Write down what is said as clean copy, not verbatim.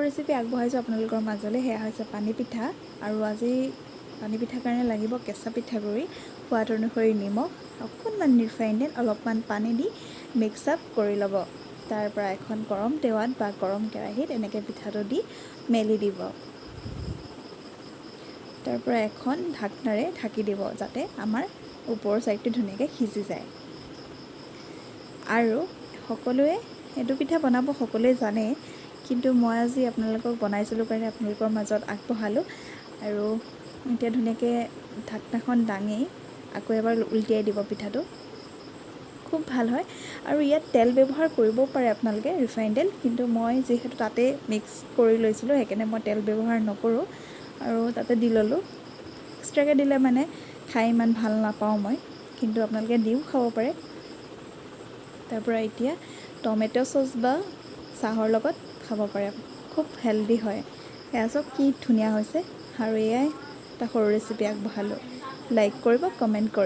Recipe আগবঢ়াইছোঁ আপোনালোকৰ মাজলৈ, সেয়া হৈছে পানী পিঠা। আৰু আজি পানী পিঠাৰ কাৰণে লাগিব কেঁচা পিঠাগুড়ি, সোৱাদ অনুসৰি নিমখ, অকণমান ৰিফাইন তেল, অলপমান পানী দি মিক্স আপ কৰি ল'ব। তাৰ পৰা এখন গৰম টেৱাত বা গৰম কেৰাহীত এনেকৈ পিঠাটো দি মেলি দিব। তাৰ পৰা এখন ঢাকনাৰে ঢাকি দিব, যাতে আমাৰ ওপৰৰ ছাইডটো ধুনীয়াকৈ সিজি যায়। আৰু সকলোৱে এইটো পিঠা বনাব সকলোৱে জানে, কিন্তু মই আজি আপোনালোকক বনাইছিলোঁ কাৰণে আপোনালোকৰ মাজত আগবঢ়ালোঁ। আৰু এতিয়া ধুনীয়াকৈ ঢাকনাখন দাঙি আকৌ এবাৰ উলটিয়াই দিব পিঠাটো, খুব ভাল হয়। আৰু ইয়াত তেল ব্যৱহাৰ কৰিবও পাৰে আপোনালোকে, ৰিফাইন তেল, কিন্তু মই যিহেতু তাতে মিক্স কৰি লৈছিলোঁ, সেইকাৰণে মই তেল ব্যৱহাৰ নকৰোঁ আৰু তাতে দি ল'লোঁ। এক্সট্ৰাকৈ দিলে মানে খাই ইমান ভাল নাপাওঁ মই, কিন্তু আপোনালোকে দিও খাব পাৰে। তাৰপৰা এতিয়া টমেট' চচ বা চাহৰ লগত খাব পাৰে, খুব হেল্ডি হয়। এয়া চাওক কি ধুনীয়া হৈছে। আৰু এয়াই এটা সৰু ৰেচিপি আগবঢ়ালোঁ। লাইক কৰিব, কমেণ্ট কৰিব।